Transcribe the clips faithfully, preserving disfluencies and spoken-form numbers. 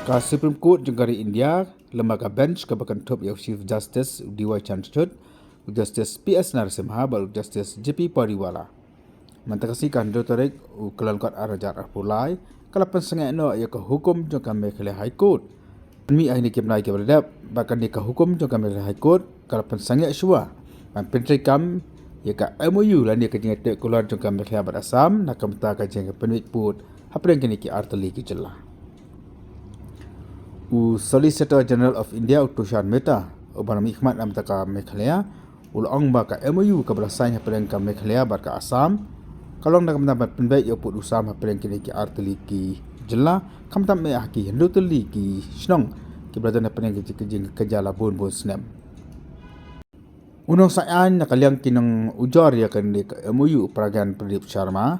Ka Supreme Court jong ka ri India, lem bad ka bench kaba kynthup ïa u Chief Justice D Y Chandrachud, u Justice P S Narasimha bad u Justice J P Pariwala, mynta ka sngi ka hynriew tarik u Kyllalyngkot ar hajar arphew lai, ka la pynsangeh noh ïa ka hukum jong ka Meghalaya High Court. Mynta ha kine ki bnai kiba la dep, bad kane ka hukum jong ka Meghalaya High Court ka la pynsangeh shuwa ban pyntreikam ïa ka M O U lane ka jingïateh kular jong ka Meghalaya bad Assam na ka bynta ka jingpynbeit pud hapdeng kine ki artylli ki jylla. U Solicitor General of India, u Tushar Mehta, uba la mihkhmat na ka bynta ka Meghalaya, u la ong ba ka M O U kaba la sign hapdeng ka Meghalaya bad ka Assam ka long na ka bynta ban pynbeit ïa u pud u sam hapdeng kine ki artylli ki jylla, khamtam eh ha ki hynriew tylli ki shnong kiba la don hapdeng ka jing, ka jingkajia la bun bun snem. U nongsain na ka liang ki nongujor ïa kane ka M O U, u Pragan Pradip Sharma,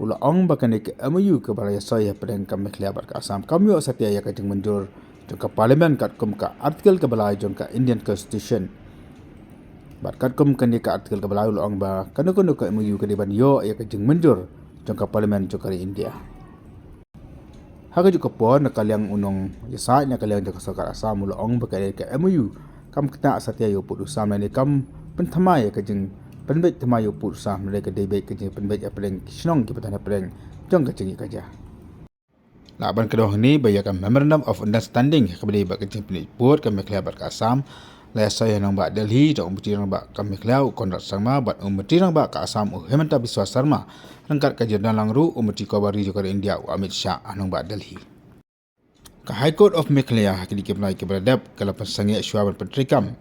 u la ong ba kane ka M O U kaba la ïasoi hapdeng ka Meghalaya bad ka Assam kam ïoh satia ïa ka jingmynjur jong ka Parliament katkum ka Article kaba lai jong ka Indian Constitution. Bad katkum kane ka Article kaba lai, u la ong ba kano kano ka M O U ka dei ban ïoh ïa ka jingmynjur jong ka Parliament jong ka ri India. Ha kajuh ka por, na ka liang u nongïasaid na ka liang jong ka sorkar Assam u la ong ba kane ka M O U kam ktah satia ïa u pud u sam lane kam pynthymmai ïa ka jingpynbeit thymmai ïa u pud u sam, lane ka dei beit ka jingpynbeit hapdeng ki shnong kiba don hapdeng jong ka jingïakajia. Lah ban kdew hangne ba ïa ka Memorandum of Understanding kaba dei bad ka jingpynbeit pud ka Meghalaya bad ka Assam la ïasoi ha nongbah Delhi da u Myntri Rangbah ka Meghalaya, u Conrad Sangma, bad u Myntri Rangbah ka Assam, u Himanta Biswa Sarma, ryngkat ka jingdonlang ruh u Myntri Kaba Ri jong ka ri India, u Amit Shah, ha nongbah Delhi. Ka High Court of Meghalaya ha kine ki bnai kiba la dep ka la pynsangeh shuwa ban pyntreikam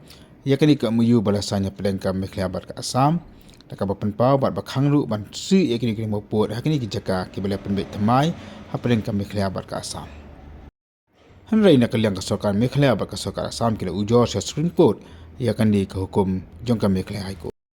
ïa kane ka M O U ba la sign hapdeng ka Meghalaya bad ka Assam, da kaba pynpaw bad ba khang ruh ban siew ïa kine ki ri mawpud ha kine ki jaka kiba la pynbeit thymmai hapdeng ka Meghalaya bad ka Assam. Hynrei na ka liang ka sorkar Meghalaya bad ka sorkar Assam ki la ujor sha Supreme Court ïa kane ka hukum jong ka Meghalaya High Court.